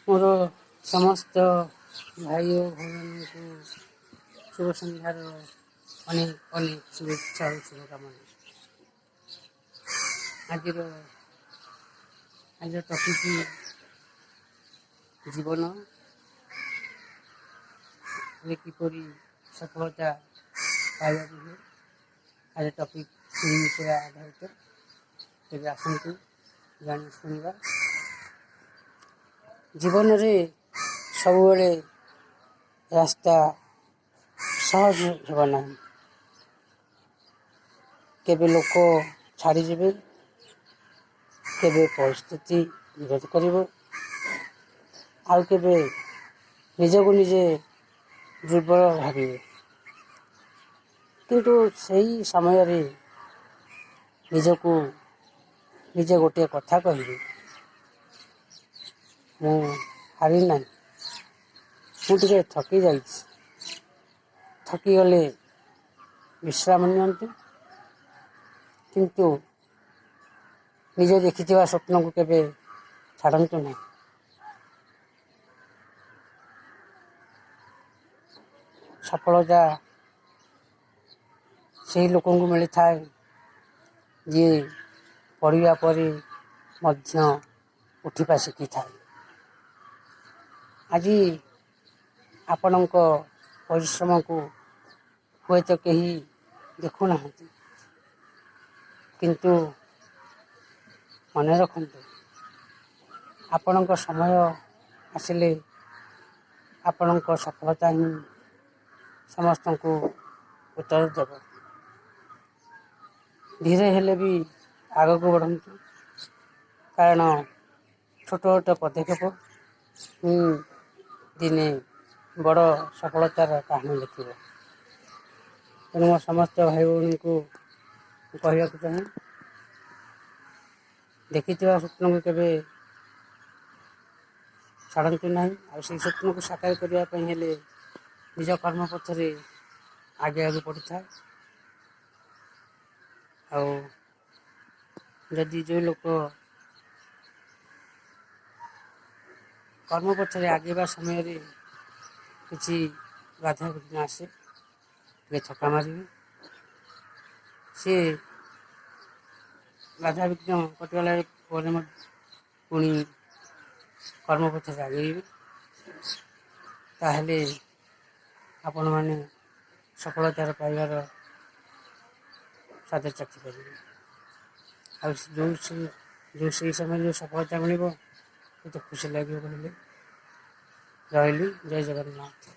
ମୋର ସମସ୍ତ ଭାଇ ଓ ଭଉଣୀମାନଙ୍କୁ ଶୁଭ ସନ୍ଧ୍ୟାର ଅନେକ ଅନେକ ଶୁଭେଚ୍ଛା ଓ ଶୁଭକାମନା। ଆଜିର ଆଜିର ଟପିକ୍ ଜୀବନରେ କିପରି ସଫଳତା ପାଇବାକୁ ହୁଏ। ଆଜି ଟପିକ୍ ସେଇ ଉପରେ ଆଧାରିତ। ତେବେ ଆସନ୍ତୁ ଜାଣି ଶୁଣିବା। ଜୀବନରେ ସବୁବେଳେ ରାସ୍ତା ସହଜ ହେବ ନାହିଁ। କେବେ ଲୋକ ଛାଡ଼ିଯିବେ, କେବେ ପରିସ୍ଥିତି ବିରୋଧ କରିବ, ଆଉ କେବେ ନିଜକୁ ନିଜେ ଦୁର୍ବଳ ଭାବିବେ। କିନ୍ତୁ ସେଇ ସମୟରେ ନିଜକୁ ନିଜେ ଗୋଟିଏ କଥା କହିବେ, ମୁଁ ହାରି ନାହିଁ, ମୁଁ ଟିକେ ଥକି ଯାଇଛି। ଥକିଗଲେ ବିଶ୍ରାମ ନିଅନ୍ତୁ, କିନ୍ତୁ ନିଜେ ଦେଖିଥିବା ସ୍ୱପ୍ନକୁ କେବେ ଛାଡ଼ନ୍ତୁ ନାହିଁ। ସଫଳତା ସେଇ ଲୋକଙ୍କୁ ମିଳିଥାଏ, ଯିଏ ପଡ଼ିବା ପରେ ମଧ୍ୟ ଉଠିବା ଶିଖିଥାଏ। ଆଜି ଆପଣଙ୍କ ପରିଶ୍ରମକୁ ହୁଏତ କେହି ଦେଖୁନାହାନ୍ତି, କିନ୍ତୁ ମନେ ରଖନ୍ତୁ, ଆପଣଙ୍କ ସମୟ ଆସିଲେ ଆପଣଙ୍କ ସଫଳତା ହିଁ ସମସ୍ତଙ୍କୁ ଉତ୍ତର ଦେବ। ଧୀରେ ହେଲେ ବି ଆଗକୁ ବଢ଼ନ୍ତୁ, କାରଣ ଛୋଟ ଛୋଟ ପଦକ୍ଷେପ ହିଁ ଦିନେ ବଡ଼ ସଫଳତାର କାହାଣୀ ଲେଖିବ। ତେଣୁ ମୋ ସମସ୍ତ ଭାଇ ଭଉଣୀଙ୍କୁ କହିବାକୁ ଚାହେଁ, ଦେଖିଥିବା ସ୍ୱପ୍ନକୁ କେବେ ଛାଡ଼ନ୍ତୁ ନାହିଁ। ଆଉ ସେଇ ସ୍ୱପ୍ନକୁ ସାକାର କରିବା ପାଇଁ ହେଲେ ନିଜ କର୍ମ ପଥରେ ଆଗେ ପଡ଼ିଥାଏ। ଆଉ ଯଦି ଯେଉଁ ଲୋକ କର୍ମ ପଥରେ ଆଗେଇବା ସମୟରେ କିଛି ବାଧାବିଘ୍ନ ଆସେ, ଟିକେ ଥକା ମାରିବେ, ସିଏ ବାଧାବିଘ୍ନ କଟିଗଲା ପରେ ମଧ୍ୟ ପୁଣି କର୍ମ ପଥରେ ଆଗେଇବେ, ତାହେଲେ ଆପଣମାନେ ସଫଳତାର ପାଇବାର ସ୍ୱାଦ ଚାଖିପାରିବେ। ଆଉ ଯେଉଁ ସେଇ ସମୟରେ ଯେଉଁ ସଫଳତା ମିଳିବ, କେତେ ଖୁସି ଲାଗିବ କହିଲେ? ରହିଲି, ଜୟ ଜଗନ୍ନାଥ।